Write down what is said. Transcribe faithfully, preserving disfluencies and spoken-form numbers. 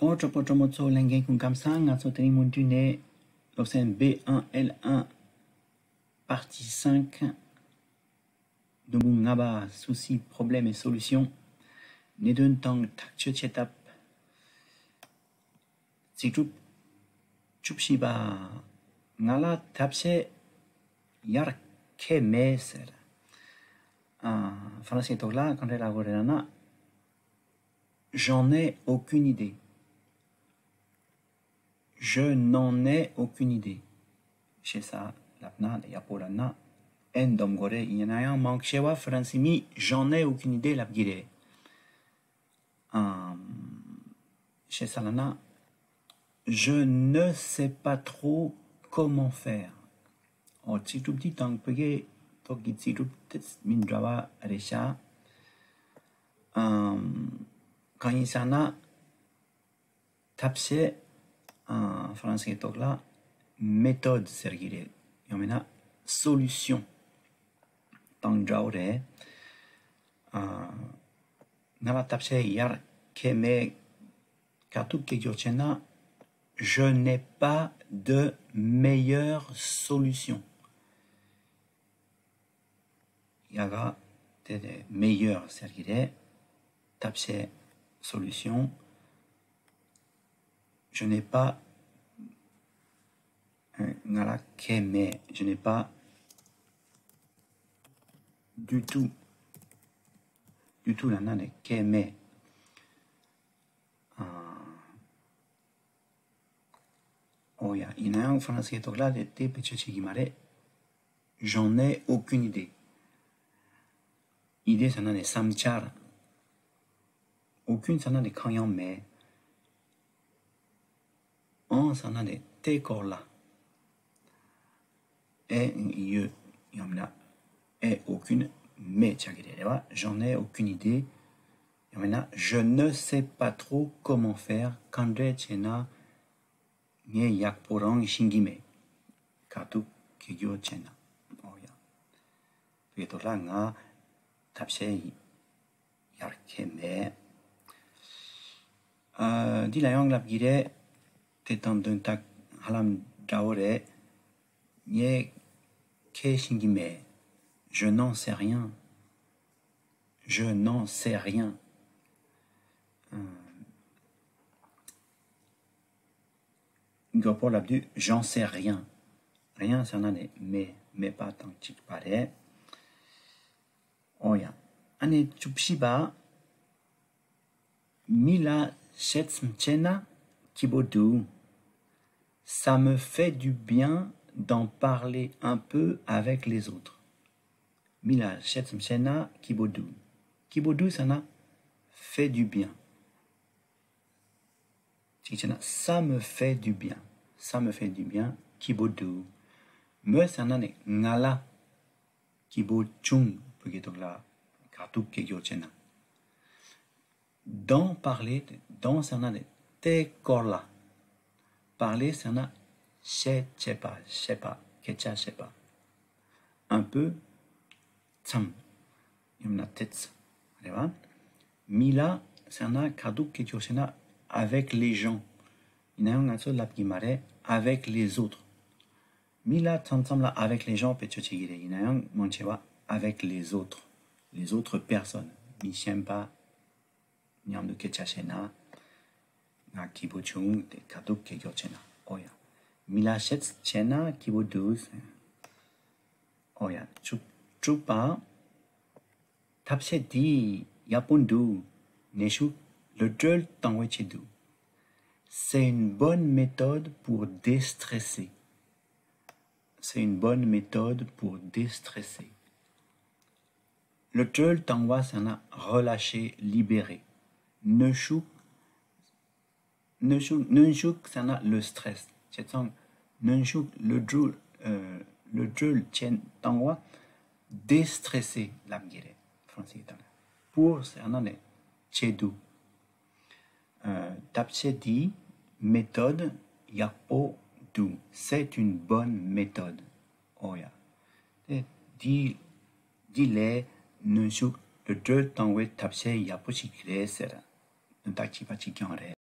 ཨོ་གྲོགས་པོ་གྲོགས་མོ་ཚོ། ལྷན་རྒྱས་སྐུ་ཁམས་བཟང་། ང་ཚོ་དེ་རིང་མུ་མཐུད་ནས་སློབ་ཚན་B un L un partie cinq, དུམ་བུ་ལྔ་པ། Soucis, problèmes et solutions. གནད་དོན་དང་ཐག་གཅོད་བྱེད་ཐབས། ཚིག་གྲུབ་བཅུ་བཞི་པ། ང་ལ་ཐབས་ཤེས་ཡར་ཁེལ་མེད་ཟེར། ཨ། ཧྥ་རན་སིའི་ཐོག་ལ་ག་འདྲ་ལབ་དགོས་རེད་ལབ་ན། J'en ai aucune idée. Je n'en ai aucune idée. ཞེས་ལབ་ན་ཡག་པོ་ལབ་ན་ཨེ་འདོམས་དགོས་རེད། ཡིན་ན་ཡང་མང་ཆེ་བ་ཧྥ་རན་སི་མིས་J'en ai aucune idée ལབ་གི་རེད། ཨམ། ཞེས་ལབ་ན། Je ne sais pas trop comment faire. ཨོ། ཚིག་གྲུབ་འདི་དང་བོད་སྐད་ཐོག་གི་ཚིག་གྲུབ་དེ་མི་འདྲ་བ་རེད་ཤག་ཨམ། གང་ཡིན་ཟེར་ན། ཐབས་ཤེས། ཨ། ཧྥ་རན་སིའི་ཐོག་ལ་méthode ཟེར་གི་རེད། ཡང་མིན་ན་solution དང་འདྲ་བོ་རེད། ཨ། ང་ལ་ཐབས་ཤེས་ཡར་ཁེལ་མེད། ཁ་ཐུག་སྐད་རྒྱག་བྱས་ན། Je n'ai pas de meilleure solution. ཡ་ག་དེ་དེ་meilleur ཟེར་གི་རེད། ཐབས་ཤེས། solution. Je n'ai pas. ང་ལ་ཁེལ་མེད། Je n'ai pas du tout. Du tout ལབ་ན་ནི་ཁེལ་མེད། ཨ། ཨོ་ཡ། ཡིན་ན་ཡང་ཧྥ་རན་སིའི་ཐོག་ལ་དེ་དེ་བེད་སྤྱོད་བྱེད་ཀྱི་མ་རེད། J'en ai aucune idée. Idée ཟེར་ན་ནི་བསམ་འཆར། Aucune ཟེར་ན་ནི་གང་ཡང་མེད། En ཟེར་ན་ནི་དེའི་སྐོར་ལ། ཨེ་ཡོད། ཡང་མིན་ན་ཨེ་aucune མེད་ཆགས་ཀྱི་རེད། རེད་བ། J'en ai aucune idée. ཡང་མིན་ན། Je ne sais pas trop comment faire. ག་འདྲས་བྱས་ན་ངས་ཡག་པོ་རང་ཤེས་ཀྱི་མེད། ཁ་ཐུག་སྐད་རྒྱག་བྱས་ན། ཨོ་ཡ། བོད་སྐད་ཐོག་ལ་ང་ཐབས་ཤེས་ཡར་ཁེལ་མེད། ཨ། འདི་ལ་ཡང་ལབ་ཀྱི་རེད། དེ་དང་དོན་དག་ཧ་ལམ་འདྲ་བོ་རེད། ངས་ཁེལ་ཤེས་ཀྱི་མེད། Je n'en sais rien. Je n'en sais rien. ཨ། མགྱོགས་པོ་ལབ་དུས། J'en sais rien. Rien ཟེར་ན་ནི་མེད། མེད་པ་དང་གཅིག་པ་རེད། ཨོ་ཡ། ཨ་ནི་བཅུ་བཞི་པ། མི་ལ་བཤད་མཁན་བྱས་ན་སྐྱིད་པོ་འདུག Ça me fait du bien d'en parler un peu avec les autres. མི་ལ་བཤད་མཁན་བྱས་ན་སྐྱིད་པོ་འདུག་སྐྱིད་པོ་འདུག་ཟེར་ན། Fait du bien. གཅིག་བྱས་ན། Ça me fait du bien. Ça me fait du bien. སྐྱིད་པོ་འདུག Me ཟེར་ན་ནི་ང་ལ། སྐྱིད་པོ་བྱུང་། བོད་སྐད་ཐོག་ལ་ཁ་ཐུག་སྐད་རྒྱག་བྱས་ན། D'en parler. D'en ཟེར་ན་ནི་དེའི་སྐོར་ལ། Parler ཟེར་ན་བཤད། བཤད་པ། བཤད་པ། སྐད་ཆ་བཤད་པ། Un peu. མཚམས། ཡང་ན་ཏིས། རེད་བ། མི་ལ་ཟེར་ན་ཁ་ཐུག་སྐད་རྒྱག་བྱས་ན། Avec les gens. ཡིན་ན་ཡང་ང་ཚོ་ལབ་ཀྱི་མ་རེད། Avec les autres. མི་ལ་མཚམས་མཚམས་ལ་avec les gens བེད་སྤྱོད་བྱེད་ཀྱི་རེད། ཡིན་ན་ཡང་མང་ཆེ་བ་avec les autres. Les autres personnes. མི་གཞན་པ་མཉམ་དུ་སྐད་ཆ་བཤད་ན། ང་སྐྱིད་པོ་བྱུང་། དེ་ཁ་ཐུག་སྐད་རྒྱག་བྱས་ན། ཨོ་ཡ། མི་ལ་བཤད་བྱས་ན་སྐྱིད་པོ་འདུག་ཨོ་ཡ། བཅུ་དྲུག་པ། ཐབས་ཤེས་འདི་ཡག་པོ་འདུག་ནད་ཤུགས་གློད་གྲོལ་བཏང་བའི་ཆེད་དུ། C'est une bonne méthode pour déstresser. C'est une bonne méthode pour déstresser. གློད་གྲོལ་བཏང་བ་ཟེར་ན་relâcher, libérer. གནོན་ཤུགས། གནོན་ཤུགས། གནོན་ཤུགས་ཟེར་ན་le stress. བྱས་ཙང་གནོན་ཤུགས་གློད་གྲོལ། ཨ། གློད་གྲོལ་བྱེད་བཏང་བ། Déstresser ལབ་ཀྱི་རེད། ཧྥ་རན་སིའི་སྟེང་ལ། Pour ཟེར་ན་ནི་ཆེད་དུ། ཨ། ཐབས་ཤེས་འདི་méthode ཡག་པོ་འདུག C'est une bonne méthode. ཨོ་ཡ། དེ་འདི་འདི་ལས་གནོན་ཤུགས་གློད་གྲོལ་བཏང་བའི་ཐབས་ཤེས་ཡག་པོ་ཞིག་རེད་ཟེར། དོན་དག་གཅིག་པ་གཅིག་རྐྱང་རེད།